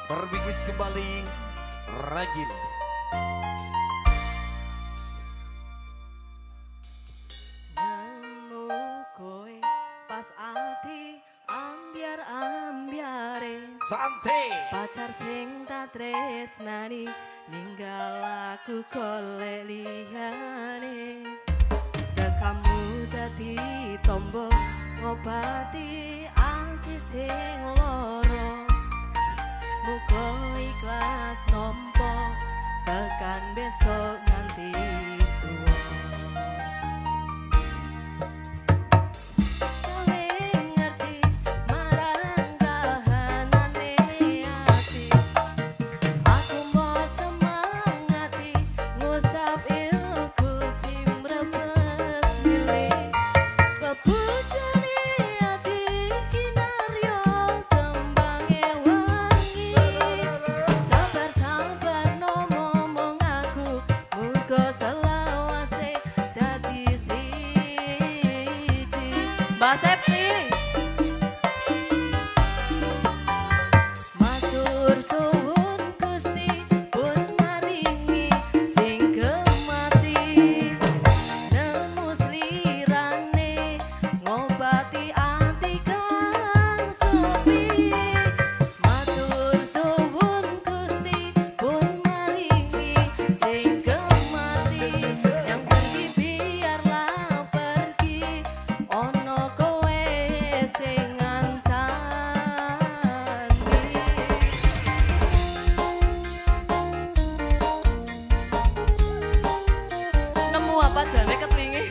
Berbingkis kembali Ragil. Nemu kowe pas ati ambyar ambyare. Santai. Pacar sing tak tresnani ninggal aku golek liyane. Dekamu dadi tombo ngobati ati sing loro. Muga ikhlas nompo tekan besok nganti tuwa. Oleh ngerti marang kahanane ati, aku mau semangati ngusap ilku simrebes milih bebujane ati kinaryo kembange wangi. Sabar-sabar no ngomong aku muga selawase dadi siji. Mbak Septi. Matur suwun Gusti pun maringi sing gemati, nemu slirane ngobati ati kang sepi. Matur suwun Gusti pun maringi sing gemati, yang pergi biarlah pergi, ono kowe sing ngancani. Nemu apa jane ketlinge?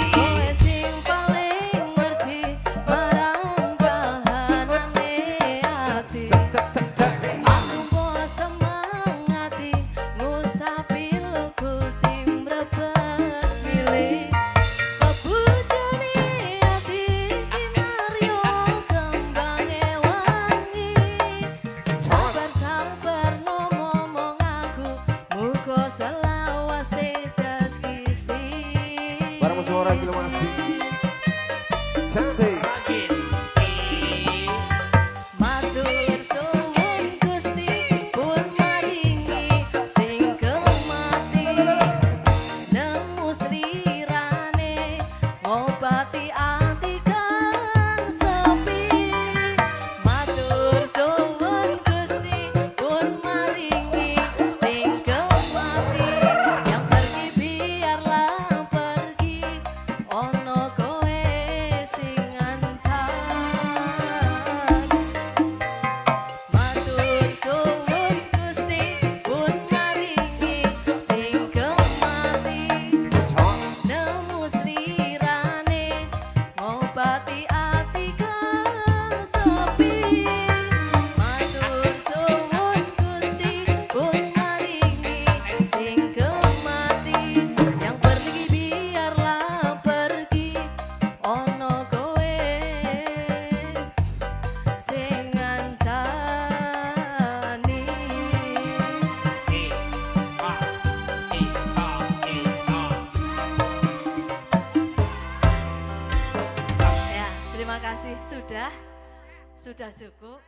Kowe sing paling ngerti marang kahanane ati, aku mau semangati ngusapi luku simrebes milih. Bebujane ati kinaryo kembange wangi. Sabar-sabar no ngomong aku muga selawase dadi siji. Bareng semua Ragil masih cantik. Ragil. Matur suwun Gusti pun maringi sing gemati, nemu slirane ngobati ati kang sepi. Matur suwun Gusti pun maringi sing gemati, yang pergi biarlah pergi, ono kowe sing ngancani. Matur suwun Gusti pun maringi sing gemati, nemu slirane ngobati ati kang sepi. Matur suwun Gusti pun maringi sing gemati, yang pergi biarlah pergi, ono kowe sing ngancani. E A E A E A. Ya, terima kasih. Sudah cukup.